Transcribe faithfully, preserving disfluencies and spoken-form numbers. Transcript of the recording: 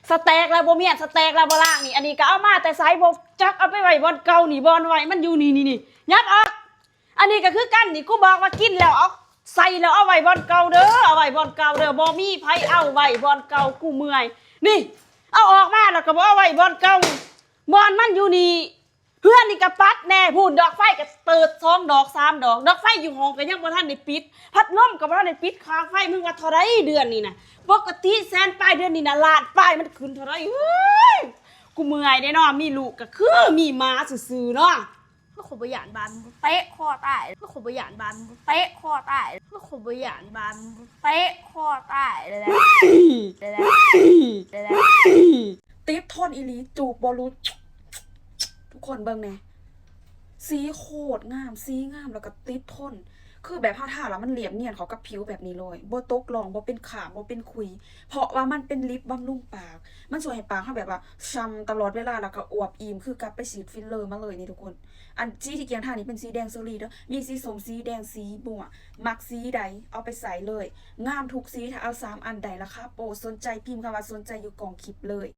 สแต็กแล้วบ่เมียน สแต็กแล้วบ่ล้างนี่ อันนี้ก็เอามาแต่ไสบ่จัก เอาไปไว้บ่อนเก่านี่ บ่อนไว้มันอยู่นี่นี่นี่ ยับออก อันนี้ก็คือกันนี่ กูบอกว่ากินแล้วเอาใส่แล้วเอาไว้บ่อนเก่าเด้อ เอาไว้บ่อนเก่าเด้อ บ่มีไผเอาไว้บ่อนเก่า กูเมื่อย นี่ เอาออกมาแล้วก็บ่เอาไว้บ่อนเก่า บ่อนมันอยู่นี่ เฮือนนี่ก็ปัดแน่ พู้นดอกไฟก็เติดสองดอกสามดอก ดอกไฟอยู่ห้องก็ยังบ่ทันได้ปิด พัดลมก็บ่ทันได้ปิด ค่าไฟมึงว่าเท่าใดเดือนนี่นะ ปกติแสนปลาย เดือนนี่นะล้านปลาย มันขึ้นเท่าใด เฮ้ย กูเมื่อยเด้เนาะ มีลูกก็คือมีหมาซื่อๆเนาะ แล้วข่อยบ่ย้านบาดมึงเตะคอตาย แล้วข่อยบ่ย้านบาดมึงเตะคอตาย แล้วข่อยบ่ย้านบาดมึงเตะคอตายเลยแหละ เลยแหละ เลยแหละ ติดทนอีหลี จูบบ่หลุด ทุกคนเบิ่งแหน่ สีโคตรงาม สีงามแล้วก็ติดทน คือแบบเฮาทาแล้วมันเรียบเนียนเข้ากับผิวแบบนี้เลย บ่ตกร่อง บ่เป็นคราบ บ่เป็นขุย เพราะว่ามันเป็นลิปบำรุงปาก มันช่วยให้ปากเฮาแบบว่าฉ่ำตลอดเวลา แล้วก็อวบอิ่ม คือกลับไปฉีดฟิลเลอร์มาเลยนี่ทุกคน อันสีที่เกียงทานี่เป็นสีแดงเชอรี่เด้อ มีสีส้ม สีแดง สีม่วง มักสีใดเอาไปใส่เลย งามทุกสี ถ้าเอาสามอันได้ราคาโปร สนใจพิมพ์คำว่าสนใจอยู่กล่องคลิปเลย